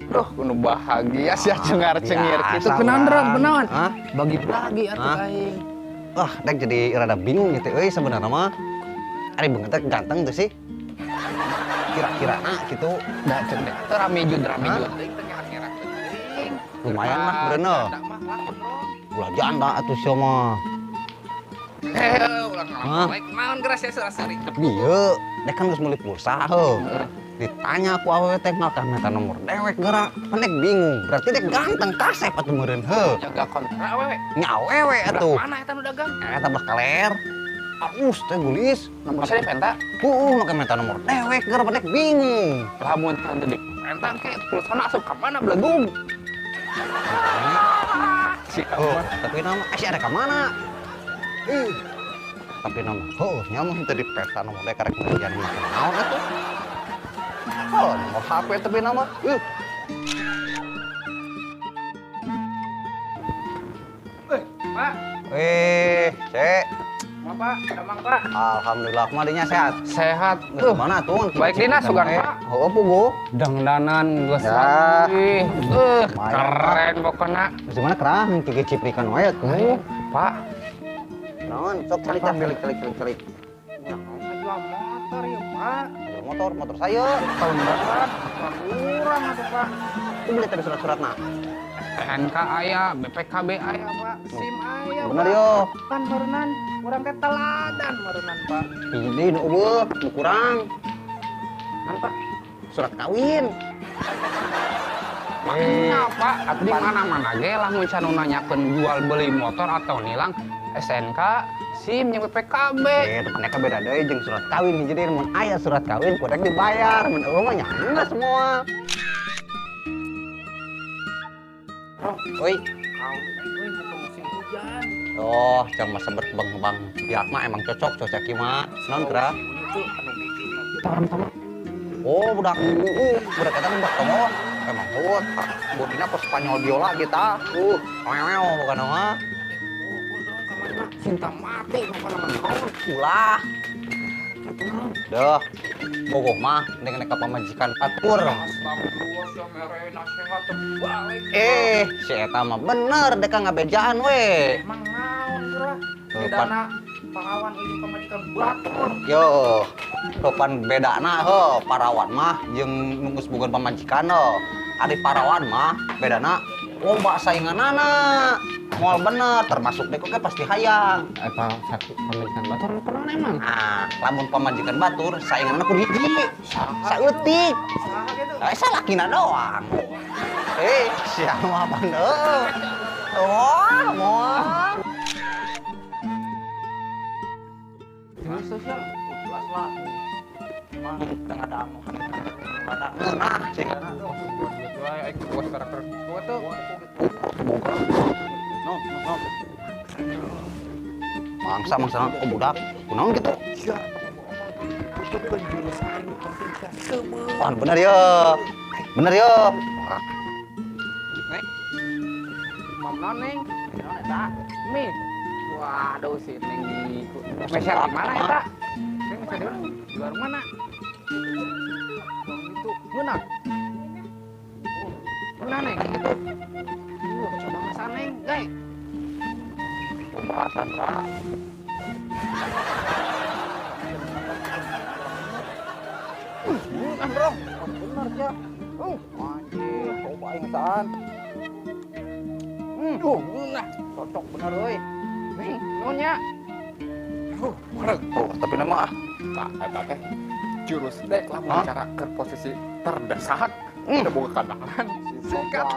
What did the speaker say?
Duh, kudu bahagia sih cengar-cengir kitu. Biasa, Kunaon, Rom? Bang. Kunaon? Hah? Bagi-bagi atuh Hah? Aing. Wah, dek jadi rada bingung gitu euy sebenarnya mah. Ari beungeut teh ganteng tuh sih. Kira-kira nah gitu. Da cek dek teh rame jud rame Hah? jud teuing teh ngerak-ngerak teuing. Lumayan lah beureuh. Janda mah laku, Rom. Ulah janda atuh sia mah. Eh, ulah Hah? ngalak. Naon geura sia seurak-seurik. Bieu, dek kan geus meuli pulsa heuh. Ditanya ku awewe teh malah minta nomor dewek geura. Pan dek bingung. Berarti dek ganteng kasep atuh meureun heuh. Jaga kontra awewe. Nya awewe atuh. Mana eta nu dagang? Eta belah kaler. Alus teh gulis. Nomor saya dipenta. Heeh, make minta nomor dewek geura pan dek bingung. Lamun teu dipenta ke pulsana asup ka mana belegung. Si Oh, tapi nama si ada ka mana? Ih. Tapi nama heuh nya mah teu dipenta nomor dewek karek ngerjain mah naon atuh. Oh, nomor HP tapi nama. Ih. Pak, Eh, Cek. Pak, damang Pak. Alhamdulillah, kumaha dinya sehat? Sehat. Geus mana tuh? Baik dina sugan, Pak. Heuh, puguh. Dangdanan geus Ya. lagi. Lumayan, Keren pokokna. Geus mana kerang kiki ciprikan wae tuh. Pak, Naon, sok calik calik calik calik calik. jual motor ya, Pak. Jual motor, motor saya. Tahun berapa? Kurang atuh, Pak. Itu beli tadi surat-suratna. STNK aya, BPKB aya, Pak. SIM aya, Bener Pak. yo. Pan barunan, urang teh teladan barunan, Pak. Ini nu eueuh, nu kurang. Kan, Pak? Surat kawin. Makanya, Pak, di mana-mana ge lamun can nu nanyakeun jual beli motor atau nilang STNK, SIM jeung BPKB. Eh, depannya kan beda deui jeung surat kawin. Jadi mun aya surat kawin kudu dibayar, mun eueuh mah nya geus semua. Oi, Kawin euy muka musim hujan. oh, jangan masa bang biak mah emang cocok cocok ieu mah. Naon geura? Pertama. Oh, budak budak eta budak tomo. Emang heueuh. Bodina kos Spanyol biola kita. Meow bukan mah. Cinta mati pokokna mah. Ulah. Duh, bogoh mah dengan ka pamajikan atur. Astagfirullah sia mere nasihat terbalik. Eh, si eta mah bener deka ngabejaan we. Emang naon geura? Tuh, Bedana parawan euy pamajikan batur. Yo, sopan bedana heuh, parawan mah jeung nu geus boga pamajikan heuh. Ari parawan mah bedana loba sainganana. Moal bener, termasuk dek oge pasti hayang. Apa satu pamajikan batur nu kunaon emang? Nah, lamun pamajikan batur sainganana kudu hiji. Saeutik. Saha gitu? Nah, salakina doang. Eh, siapa pan heuh. Oh, moal. Terus sia. Jelas lah. Mah tengah ada anu. Ada ngeunah cigana tuh. Wae aing kuat karakter kuat tuh. Boga. No, no, no. Mangsa mangsa oh budak. Kunaon gitu? Wah, bener ya. Bener ya. Neng. Mam naon, Neng? Naon eta? Mie. Waduh si Neng di meser di mana eta? Neng meser di mana? Di warung mana? Warung itu. Ngeunah. Ngeunah, Neng gitu. Coba masak, Neng, guys. Pembahasan, Pak. Kan, Bro. Bener ya. Anjir, coba aing saan. Ngeunah. Cocok bener euy. Neng, nuhun nya. Wareg. Oh, tapi nama ah. Tak eta teh jurus dek lamun Hah? cara ke posisi terdesak. Udah boga kandangan. Sikat.